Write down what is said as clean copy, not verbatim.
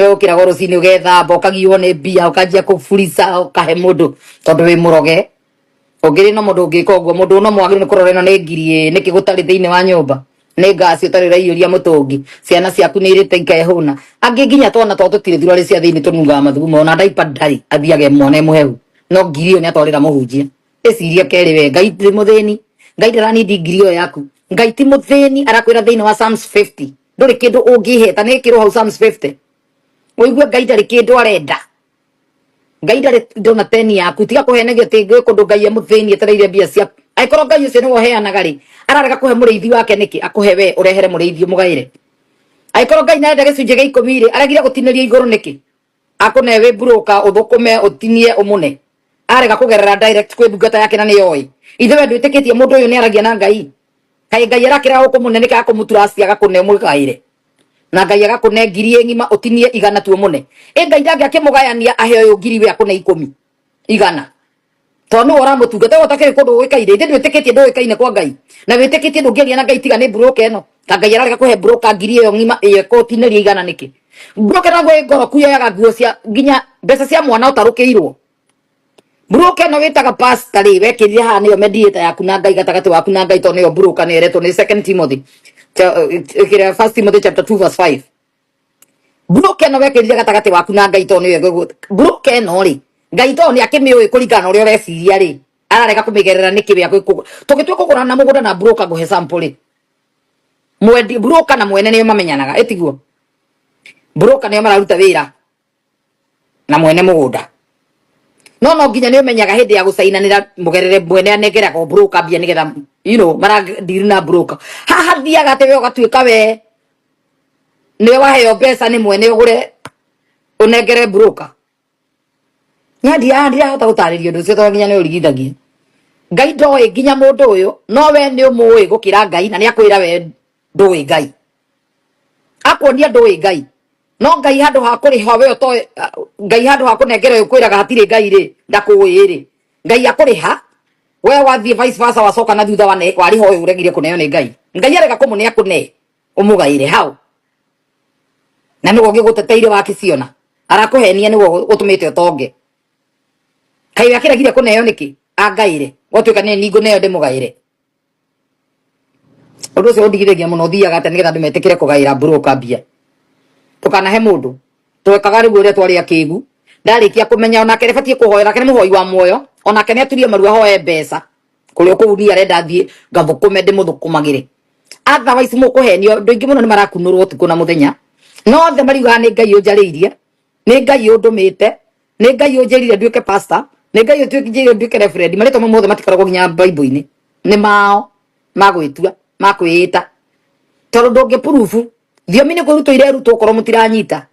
Ũkĩraga rũcinĩ ũgethamba, ũkagiywo nĩ mbia, ũkanjia kũburica, ũkahe mũndũ tondũ wĩ mũroge. Ũngĩrĩ no mũndũ ũngĩka ũguo, mũndũ no mwagĩrĩirwo nĩ kũrora ĩno nĩ ngiri ĩ, nĩkĩ gũtarĩ thĩinĩ wa nyũmba? Nĩ ngasi ũtarĩ ũraiyũria mũtũngi, ciana ciaku nĩ irĩte ikehũna. Angĩ nginya twana twao tũtirĩ thurarĩ cia thĩinĩ tũnungaga mathugumo, ona ndaipa ndarĩ, athiage mwana e mũhehu. No ngiri ĩyo nĩ atwarĩra mũhunjia. Ĩcirie kerĩ we, Ngai ti mũthĩni, Ngai ndaranindi ngiri ĩyo yaku. Ngai ti mũthĩni, arakwĩra thĩinĩ wa Psalms 50, ndũrĩ kĩndũ ũngĩheta, nĩ ĩkĩrwo hau Psalms 50. Ũigue Ngai ndarĩ kĩndũ arenda. Ngai ndarĩ ndona teni yaku, tiga kũhenagio atĩ gwĩ kũndũ Ngai e mũthĩni etereire mbia ciaku. Angĩkorwo Ngai ũcio nĩwe ũheanaga rĩ, ararega kũhe mũrĩithi wake nĩkĩ? Akũhe we ũrehere mũrĩithi ũmũgaĩre. Angĩkorwo Ngai nĩarenda gĩcunjĩ gĩa ikũmi rĩ, aregire gũtinĩria igũrũ nĩkĩ? Akũne wĩ broker ũthũkũme ũtinie ũmũne. Arega kũgerera direct kwĩ ndungata yake na nĩyoĩ. Ithe we ndwĩtĩkĩtie mũndũ ũyũ nĩaragia na Ngai? Kaĩ Ngai arakĩrega gũkũmũne nĩkĩ akũmũtrust agakũne ũmũgaĩre? Na Ngai agakũne ngiri ĩ ng'ima ũtinie igana tu ũmũne. Ĩ Ngai ndangĩakĩmũgayania ahe ũyũ ngiri we akũne ikũmi igana. Tondũ nĩwe ũramũtungata we ũtakĩrĩ kũndũ ũĩkaine. Ithe ndwĩtĩkĩtie ndũĩkaine kwa Ngai. Na wĩtĩkĩtie ndũngĩaria na Ngai tiga nĩ broker ĩno. Ta Ngai ararega kũhe broker ngiri ĩyo ng'ima ĩyo ĩkũtinĩria igana nĩkĩ? Broker naguo ĩ ngoroku yoyaga nguo cia nginya mbeca cia mwana ũtarũkĩirwo. Broker ĩno wĩtaga pastor rĩ, wekĩrire haha nĩyo mediator yaku na Ngai, gatagatĩ waku na Ngai, tondũ nĩyo broker nĩyo ĩretwo nĩ Second Timothy. Kĩrĩa First Timothy chapter 2 verse 5. Broker ĩno wekĩrire gatagatĩ waku na Ngai tondũ nĩyo ĩgũgũ- broker ĩno rĩ, Ngai tondũ nĩ akĩmĩũĩ kũringana na ũrĩa ũreciria rĩ, ararega kũmĩgerera nĩkĩ we tũgĩtua kũgũrana na mũgũnda na broker ngũhe sample rĩ. Mwendi broker na mwene nĩo mamenyanaga, ĩtiguo? Broker nĩo mararuta wĩra na mwene mũgũnda. No no nginya nĩ ũmenyaga hĩndĩ ya gũcainanĩra mũgerere mwene anengeraga broker mbia nĩgetha maradeal na broker. Haha thiaga atĩ we ũgatuĩka we nĩwe waheo mbeca nĩ mwene ũgũre ũnengere broker. Ndirahota gũtarĩria ũndũ ũcio tondũ nginya nĩ ũrigithagia. Ngai ndoĩ nginya mũndũ ũyũ, no we nĩ ũmũĩ gũkĩra Ngai na nĩ akwĩra we ndũĩ Ngai. Akuonia ndũĩ Ngai. No Ngai handũ ha kũrĩha we ũtoĩ, Ngai handũ ha kũnengera ũyũ ũkwĩraga hatirĩ Ngai rĩ, ndakũĩ rĩ. Ngai akũrĩha, we wathiĩ vice versa wacoka na thutha warĩha ũyũ ũregire kũneo nĩ Ngai. Ngai arega kũmũne akũne, ũmũgaĩre hau. Na nĩwe ũngĩgũteteire wakĩciona. Arakũhenia nĩwe ũtũmĩte ũtonge. Kaĩ we akĩregire kũneo nĩkĩ? Angaĩre. Gwatuĩka nĩ niĩ ngũneo ndĩmũgaĩre. Ũndũ ũcio ũndigithagia mũno, ũthiaga atĩa nĩgetha andũ metĩkĩre kũgaĩra broker mbia. Ndũkanahe mũndũ. Twekaga rĩu ũrĩa twarĩ akĩgu. Ndarĩkia kũmenya onake nĩ batiĩ kũhoya, onake nĩ mũhoi wa muoyo, onake nĩ aturie maru ahoe mbeca. Kũrĩa kũu niĩ arenda thiĩ ngathũkũme ndĩmũthũkũmagĩre. Otherwise mũkũhenio, andũ aingĩ mũno nĩ marakunũrwo ũtukũ na mũthenya. No othe mariugaga nĩ Ngai ũnjarĩirie, nĩ Ngai ũndũmĩte, nĩ Ngai ũnjĩrire nduĩke pastor, nĩ Ngai ũnjĩrire nduĩke reverend. Marĩtwa mau mothe matikoragwo nginya Bible-inĩ. Nĩ mao ma gwĩtua, ma kwĩĩta. Tondũ ndũngĩ prove, thiomi nĩ kũrutwo irerutwo okorwo mũtiranyita.